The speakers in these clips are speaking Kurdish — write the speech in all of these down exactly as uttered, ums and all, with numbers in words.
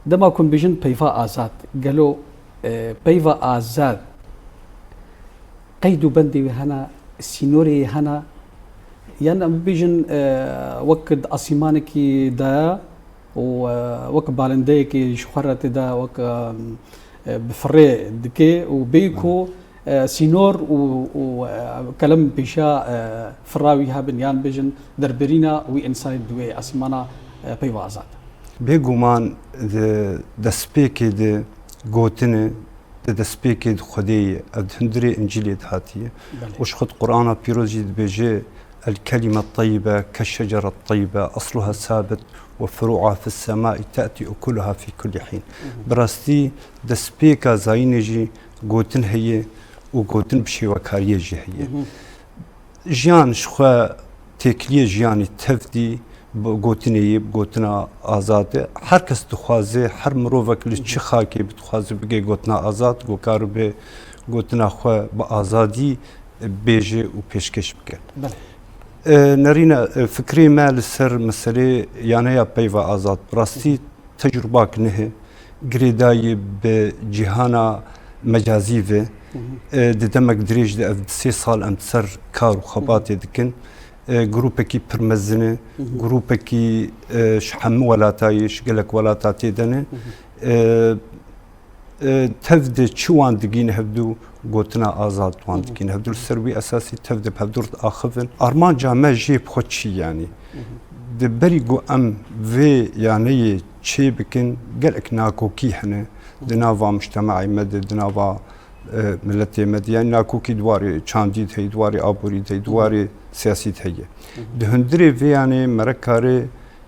Dema ku em bêjin peyva azad, gelo, e, peyva azad qeyd û bendê wê hene, sînorê wê hene? Yan em bibêjin, e, wek di asîmanekî de ye û, e, wek balindeyekê ji xwe re tê de, wek, e, e, bi firê dike û bêyî ku, e, sînor û, û, e, kelem pêşiya, e, fira wî hebin, yan bêjin derbirîna wî însanî di wê asîmana, e, peyva azad. Bêguman di destpêkê de gotine, di destpêkê di Xwedê ye, ev di hundirê Încîlê de hatiye. Belê. Û ji xwe di Qur'ana Pîroz jî dibêje, "El kelime teyyibe ke şecere teyyibe, asluha sabit ve furu'a fis semai te'ti ukuluha fi kulli hin." Hı hı. Bi rastî destpêka zayînê jî gotin heye û gotin bi şêwekariyê jî heye. Hı hı. Jiyan ji xwe têkiliyê jiyanî tevdî bi gotinê yê, bi gotina azad e. Her kes dixwaze, her mirovek li çi xakê bi dixwaze bigê gotina azad, ku karibe gotina xwe bi azadî bêje û pêşkêş bike. Belê. E, nerîne, e, fikrê me li ser meselê yaneya peyva azad bi rastî tecrubak nihe, girêdayî bi cîhana mecazî ve, Hı hı. e, di demek dirêj de ev sê sal em ser kar û Hı hı. xebatê dikin. E, grûpekî pir mezin e, Hı hı. grûpekî, e, ji hemû welata ye, ji gelek welata tê de ne. Hı hı. E, e, tev de çi wan digîne hevdû, gotina azad wan Hı hı. digîne hevdû. Li ser wî esasî tev de bi hevdû re diaxivin. Armanca me jê bi xwe çi yanî? Hı hı. Di berî ku em vê yaneyê çê bikin, gelek nakokî hene Hı hı. di nava mujtemaê me de, di nava, e, miletê me de. Yanî nakokî di warê çandî de heye, di warê aborî de heye, di Hı hı. warê siyasî de heye. Hı hı. Di hundirê vê yaneyê mere kare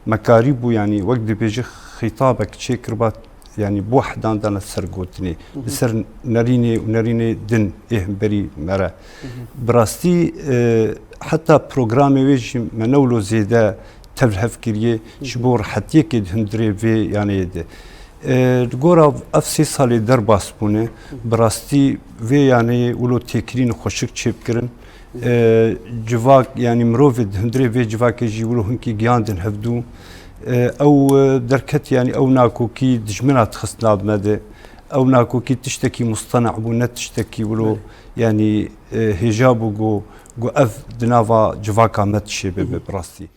Me karîbû, yanî wek dibêje xîtabek çêkiriba, yanî bi wehdan dana ser gotinê, Hı hı. li ser nerînê û nerînê din ê hemberî me re. Hı hı. Bi rastî, e, heta programê wê jî me ne wilo zêde tevlihev kiriye, Hı hı. ji bo rehetiyekê di hundirê vê yaneyê de. E, li gora ev sê salê derbas bûne, Hı hı. bi rastî vê yaneyê wilo têkilî nexweşik çêbikirin. E, civak, yanî mirovê di hundirê vê civakê jî wilo hinkî giyandin hevdû. E, ew, e, derket, yanî ew nakokî dijmina dixist nav me de. Ew nakokî tiştekî musteneq bû, ne tiştekî wilo, Belê. yanî, e, hêja bû ku, ku ev di nava civaka me dişêbe Hı hı. be bi rastî.